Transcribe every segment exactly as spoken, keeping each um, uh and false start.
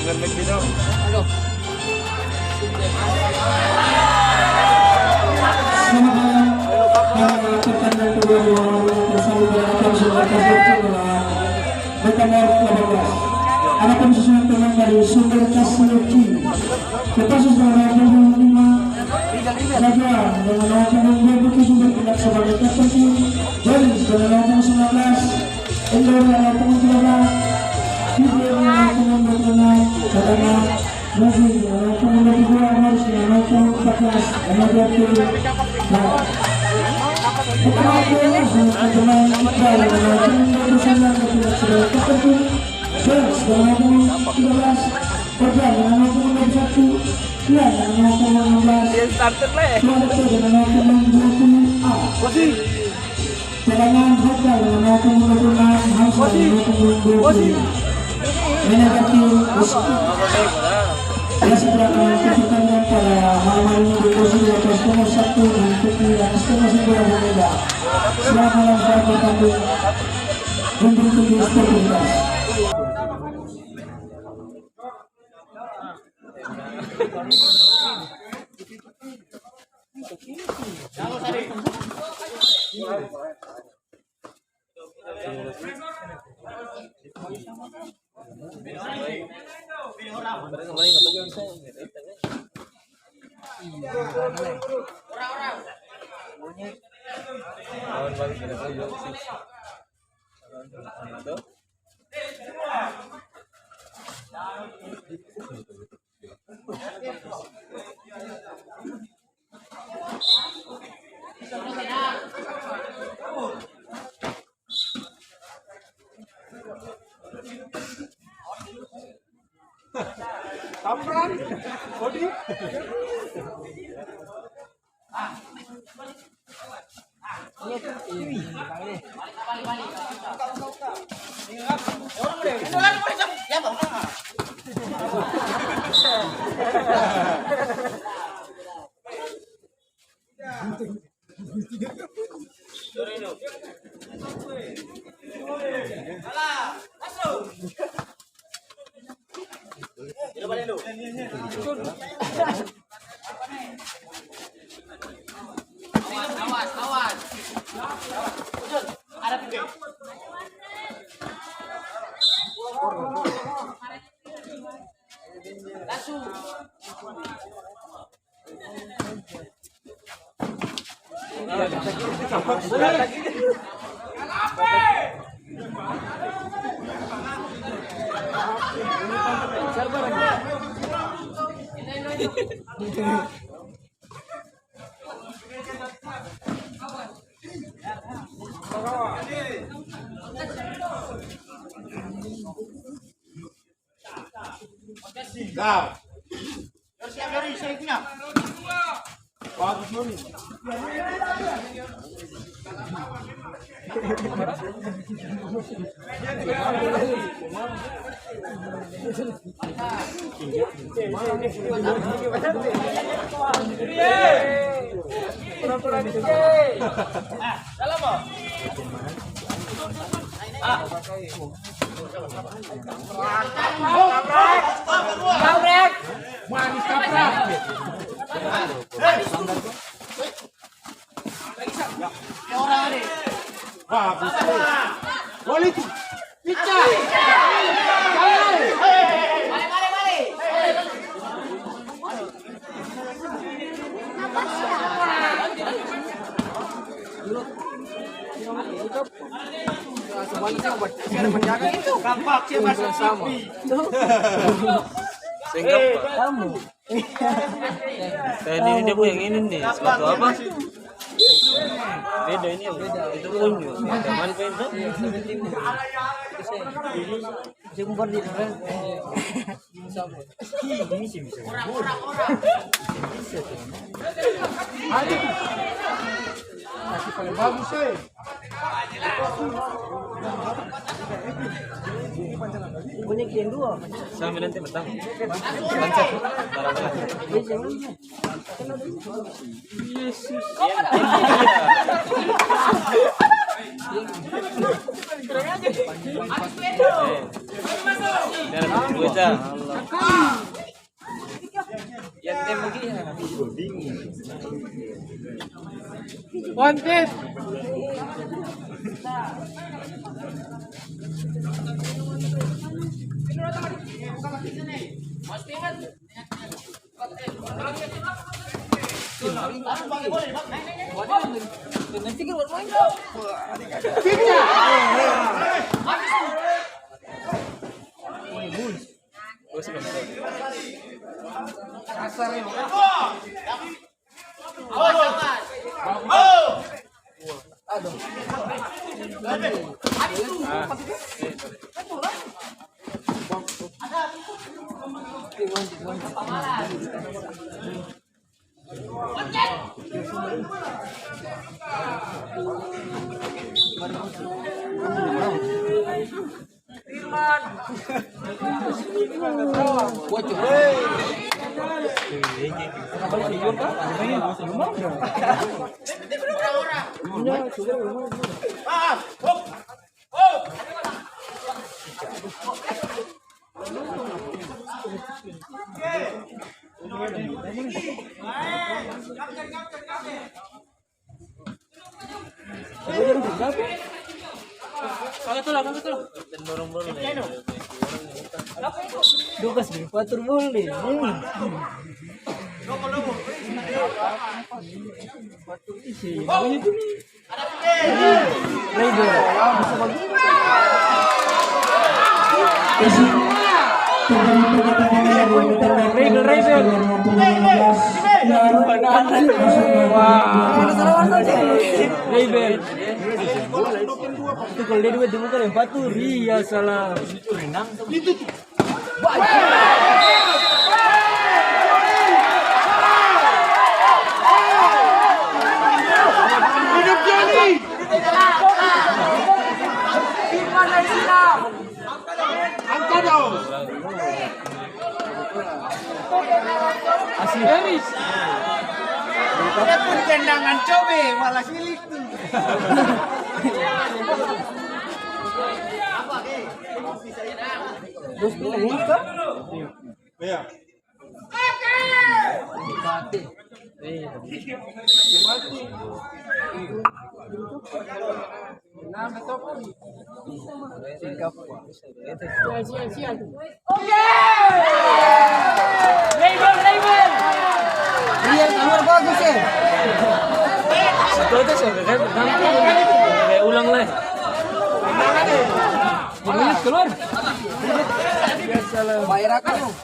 Selamat malam, para pertandingan kedua dua hari yang tersambung dalam acara Sumber Kasih Cendela Batamor delapan belas. Adapun susunan pemain dari Sumber Kasih Cendela, Kopassus dengan nomor punggung lima, Raja dengan nomor punggung dua puluh tujuh bertindak sebagai kapten tim, Jolis dengan nomor punggung sembilan belas, Endor dengan nomor punggung tiga belas, Fibro dengan nomor punggung dua puluh enam, Sadana Rozi dengan nomor punggung dua puluh dua, Horis dengan nomor punggung empat belas, dan Nadia Putri. Nah, pertama, Horis dengan pemain Iqbal dengan nomor punggung dua puluh sembilan, bertindak sebagai kapten tim, Jolis dengan nomor punggung tiga belas, Korban dengan nomor punggung dua puluh satu, Ian dengan nomor punggung enam belas, Tuan Dokter dengan nomor punggung dua puluh A. Cadangan Hektar dengan nomor punggung dua puluh enam, Hamzah dengan nomor punggung dua puluh lima. Manajer tim, Rizky. Ya, setelah menonton pertandingan pada malam hari ini di kursi di atas nomor satu, mengikuti atas nomor sembilan, Bonega. Selamat malam, selamat bertanding. Dukung terus sportivitas. Tamran, Odi. Bagus. Gol itu. Pecah. Seng gampang. Kamu. Kayak ini dia punya ini nih, sepatu apa? Beda ini, Om. Itu pun juga. Teman pun itu. Ini sih bisa. Aduh. Masih paling bagus, eh. Sambil nanti matang. Lancar. Tara-tara. Yesus. Kurang ajar. Dua jam. Yang tembak dia. Wanted. Dugas di patur boleh. Hmm. Patur isi. Rebel. Rebel, rebel. Wah. Rebel. Itu kalau dia duit dibuka deng patur, iya salah. Asli. Dia pun tendangan cobe, malah silik tuh. Iya. Siap, siap, siap. Oke. Rebel, rebel. Iya, keluar bagus, ya. Itu aja sampai saya berganti. Kayak ulang lah. Keluar. Biasalah. Bayar apa, dong?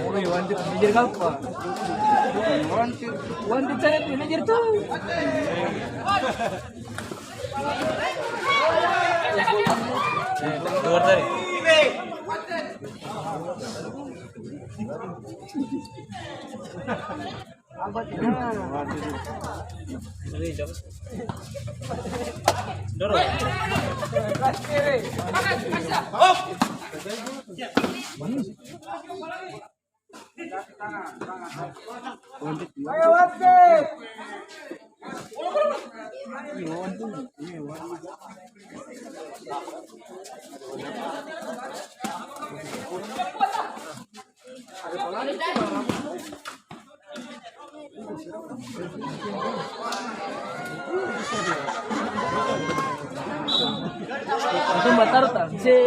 Oi, wanted manajer kapa? Wanted, wanted cari manajer tuh. Keluar tadi. Itu batar ta? Se.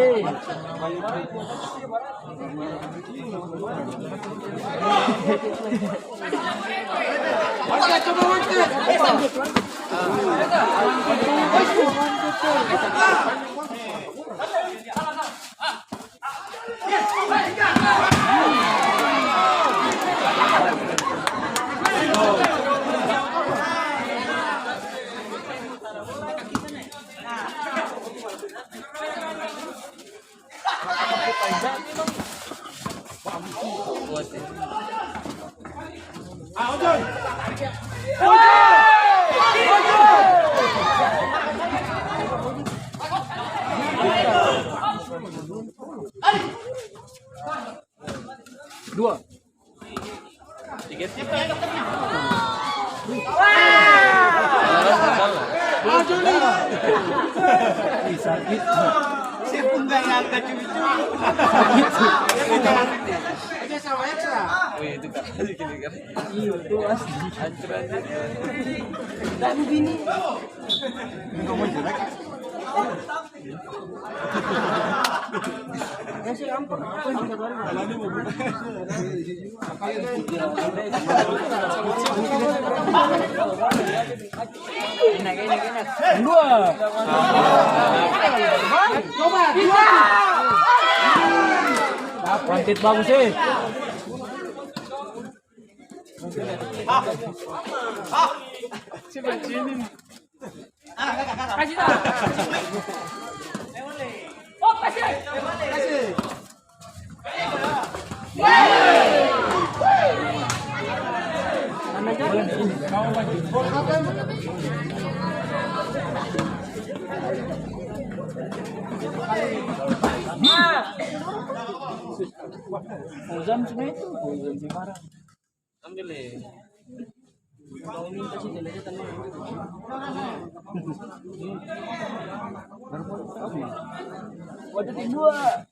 Ih, sakit. Saya pun gak nyangka cumi-cumi. Sakit. Aja sama Ekstra. Oh, iya, itu kan. Gini kan. Iya, itu asli. Hancur aja. Dan gini. Dua. Wanted bagus, eh. Kasih tahu. Oh, kasih. Fauzan sini itu, Fauzan Cemara. Ambil, eh. Waduh, di dua.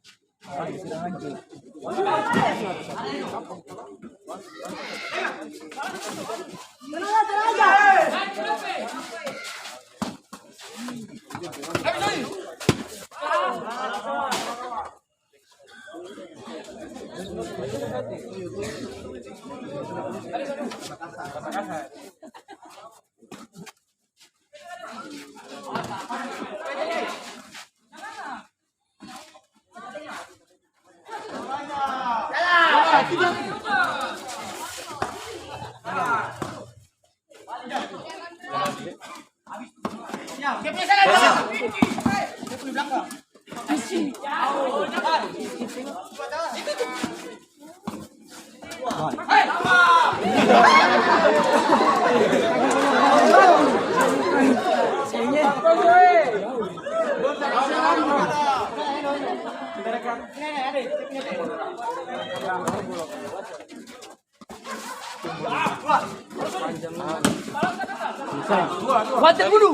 Kuatir dulu.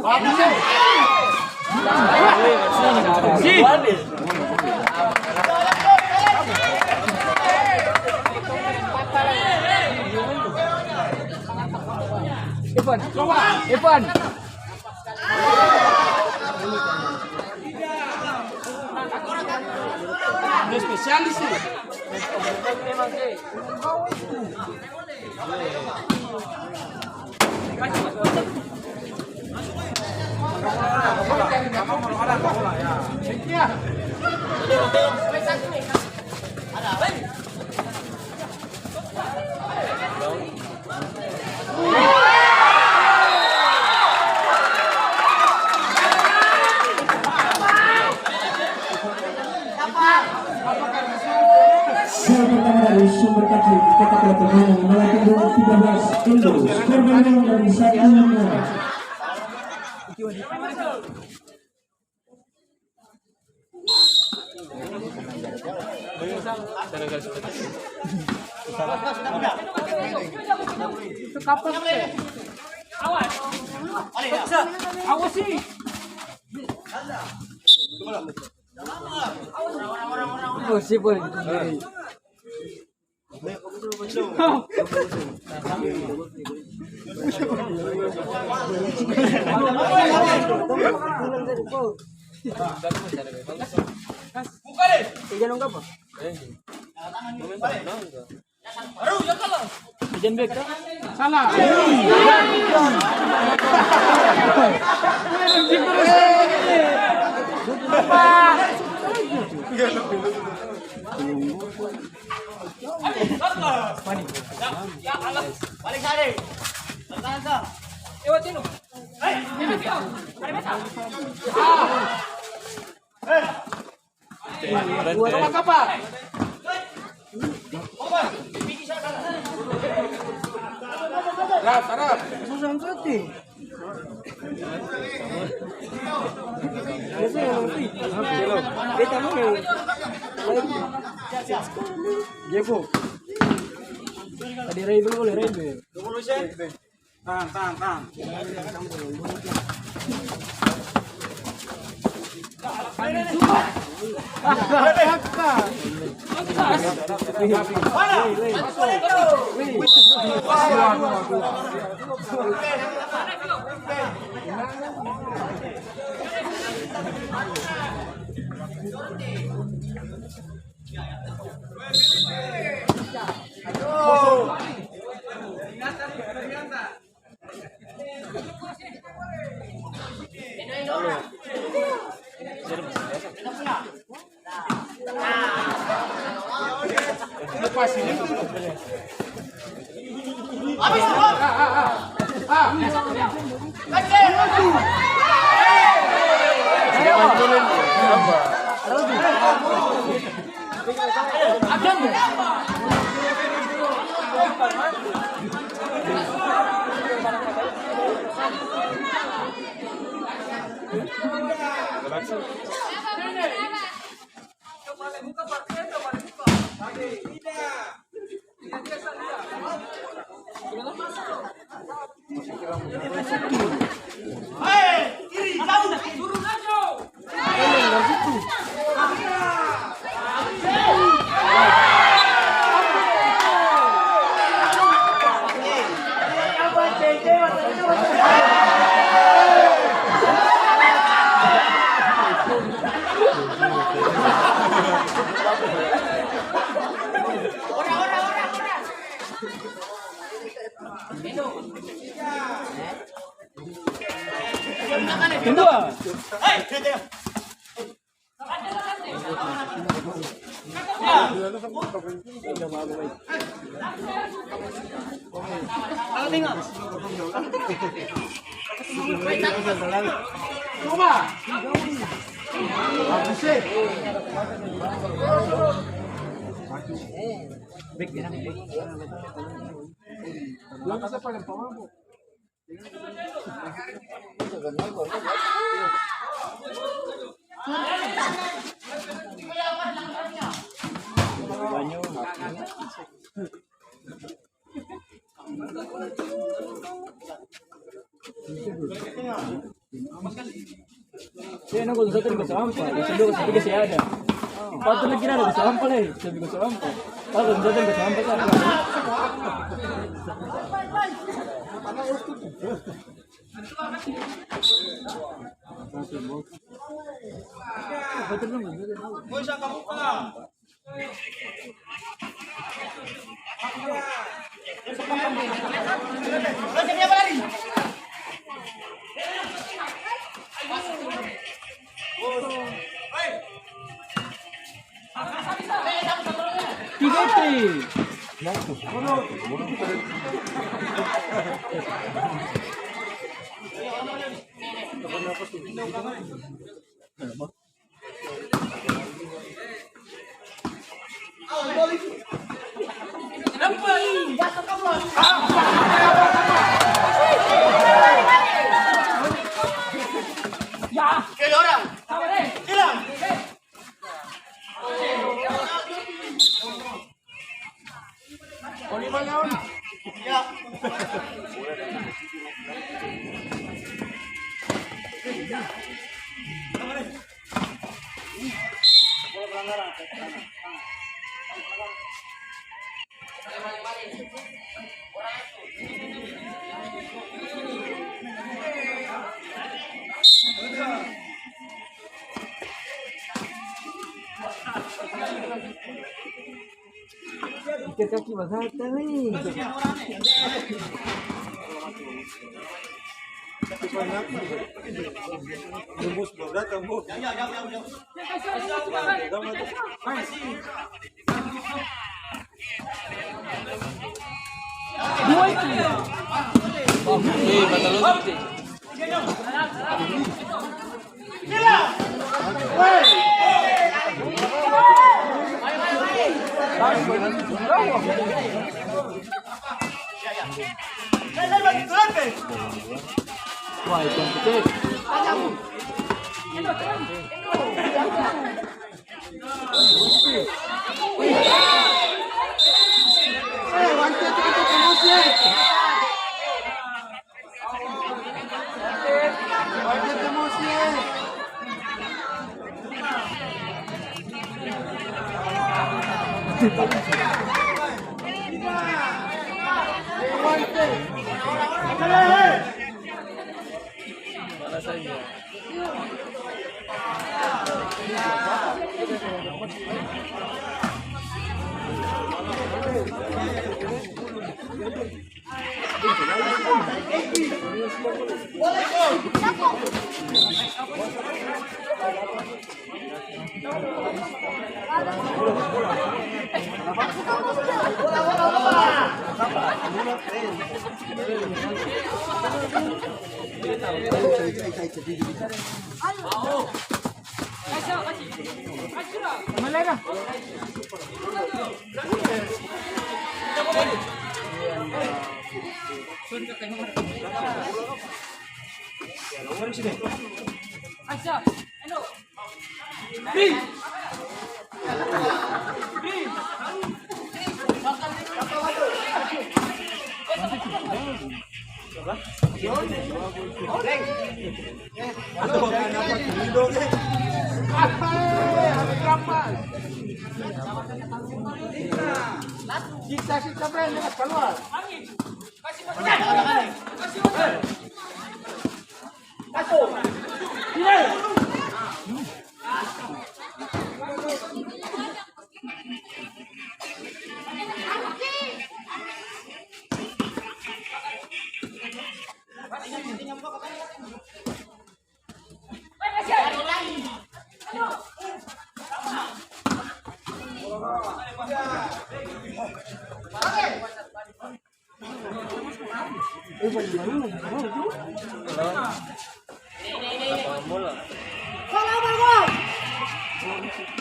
Si. Evan. Evan. Ini spesialis nih. Sel pertama dari sumber kaki, kotak pemain nomor punggung tiga belas, Indo, skor dari satu nol. Awas. Awas sih. Awas sih, boleh. Salah. Balik, balik. Bertahan, Sam. Lewat sini. Hei, ada meta. Hei. Tolong, Kapa. Rap, rap. Susah, susah. Tadi rai dulu, boleh rai dulu. Tahan, tahan, tahan. Kedua. Eh, no, kalau satu dikasih hampa, yang kedua kasih tiga sih ada. Patut lagi ada kasih hampa lagi, saya kasih hampa. Kalau satu dikasih hampa kan. Tiga, tri. Ikat kaki basar tadi. Rumus belum datang, Bu. Dua itu. Eh, mata lu.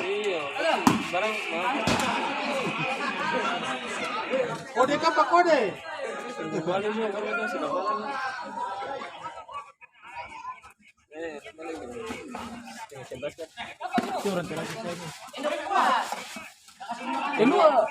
Iya. Barang, kode kapa kode? Keluar.